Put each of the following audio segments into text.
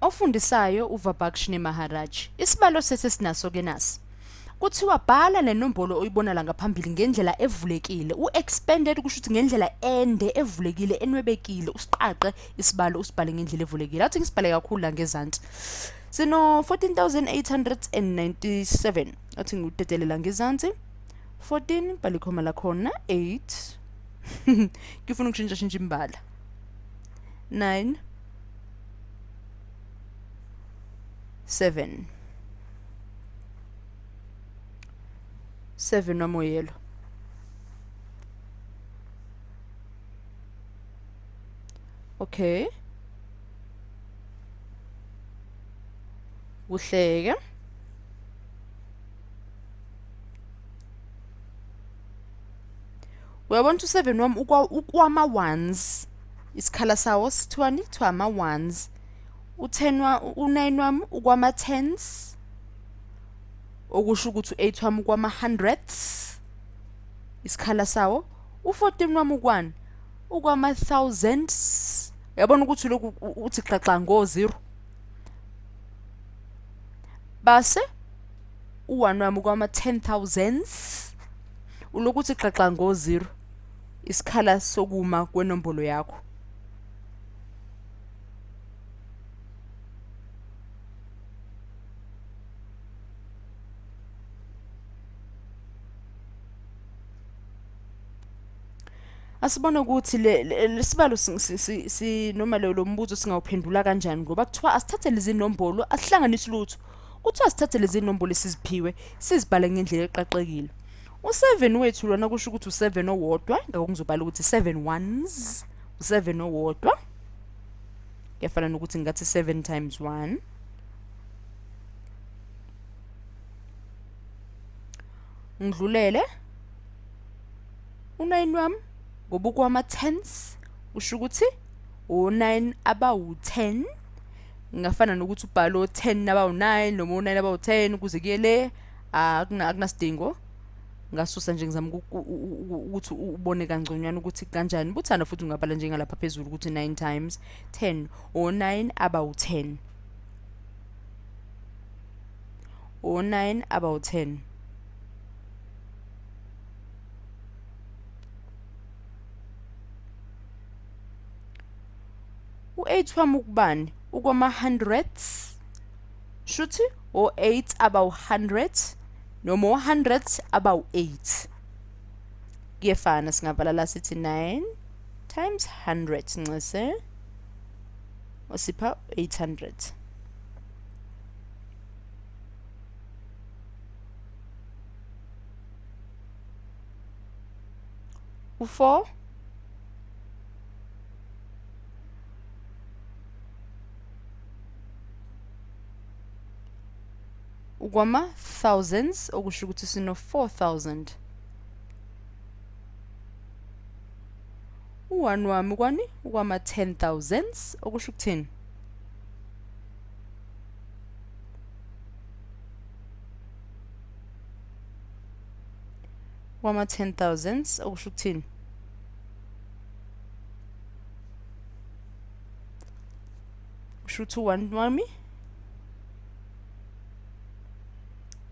Ofundisayo uVabakshnee Maharaj. Isibalo sethu esinaso ke nasi. Kuthiwa bhala le nombolo oyibona la ngaphambili ngendlela evulekile. U-expanded kusho ukuthi ngendlela ende evulekile enwebekile. Usiqaqe isibalo usibhale ngendlela evulekile. Athi ngisibhale kakhulu la ngezansi. Sino 14,897. Athi ngiwudedele la ngezansi. 14 bhala ikhoma lakhona 8. Ngifuna ukushintsha shintsha imbala. 9 7 7 wami oyelo. Okay. Kuhleke. Uyabona ukuthi u7 wami ukwama ones. Isikhala sawo sithiwani? Kuthiwa ama ones. U10 wa u9 wami ukwama tens. Okusho ukuthi u8 wami ukwama hundreds. Isikhala sawo u14 wami ukwani? Ukwama thousands. Uyabona ukuthi lokhu uthi xaxa ngo 0. Base u1 wami ukwama 10,000s. Ulokhu uthi xaxa ngo 0. Isikhala sokuma kwenombolo yakho. Asibone ukuthi lesibalo si noma lo mbuzo singawuphendula kanjani, ngoba kuthiwa asithathe lezi nombolo, asihlanganisi lutho. Kuthiwa sithathe lezi nombolo esiziphiwe sizibhale ngendlela eqaqekile. U7 wethu lona kusho ukuthi u7 owodwa, ngakho ngizobhala ukuthi 7 ones, u7 owodwa. Kuyafana nokuthi ngathi 7 times 1. Ngidlulele u9 wami ngoba ukwama tens usho ukuthi u9 abawu10. Ngingafana nokuthi ubhale o10 abawu9 noma u9 abawu10 ukuze kuye le, akunasidingo. Ngasusa nje ngizama ukuthi ubone kangconywana ukuthi kanjani. Buthanda futhi ungabhala njengalapha phezulu ukuthi 9 times 10 o9 abawu10. O9 abawu10. U8 wami ukubani? Ukwama hundreds. Shuthi o8 abawu100 noma o100 abawu8. Kuyefana, singavala la sithi 9 times 100 ncese osipha 800. U4 ukwama thousands, okusho ukuthi sino 4000. U1 wami kwani? Ukwama 10,000s, okusho ukuthini? Ukwama 10,000s, okusho ukuthini? Kusho ukuthi u1 wami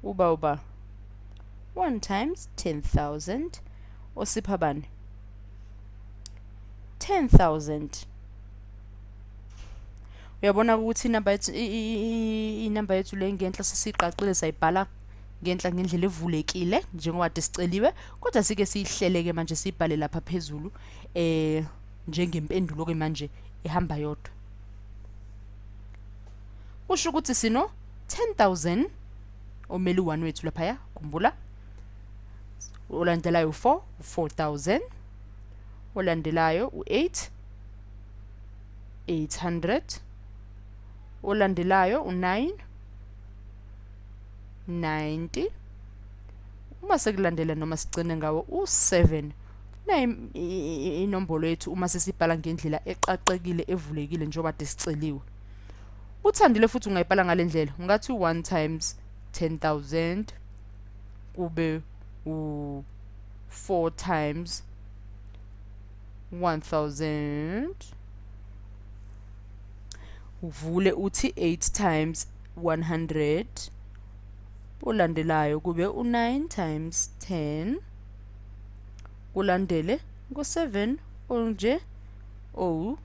uba 1 times 10,000 osipha bani? 10,000. Uyabona ukuthi inamba yethu inamba yethu le ngenhla sesiqaqile sayibhala ngenhla ngendlela evulekile njengoba kade siceliwe, kodwa sike siyihleleke manje sibhale lapha phezulu njengempendulo ke manje ehamba yodwa. Kusho ukuthi sino 10,000 omele u1 wethu laphaya, khumbula. Olandelayo u4, 4,000. Olandelayo u8, 800. Olandelayo u9, 90. Uma sekulandela noma sigcine ngawo u7. Nayi inombolo yethu uma sesibhala ngendlela eqaqekile evulekile njengoba kade siceliwe. Uthandile futhi ungayibhala ngale ndlela, ungathi 1 times 10,000 kube u4 times 1,000. Uvule uthi 8 times 100, olandelayo kube u9 times 10, kulandele ngo7 onje o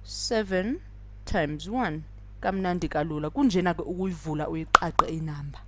7 times 1. Kamnandi kalula kunjena ke ukuyivula uyiqaqe inamba.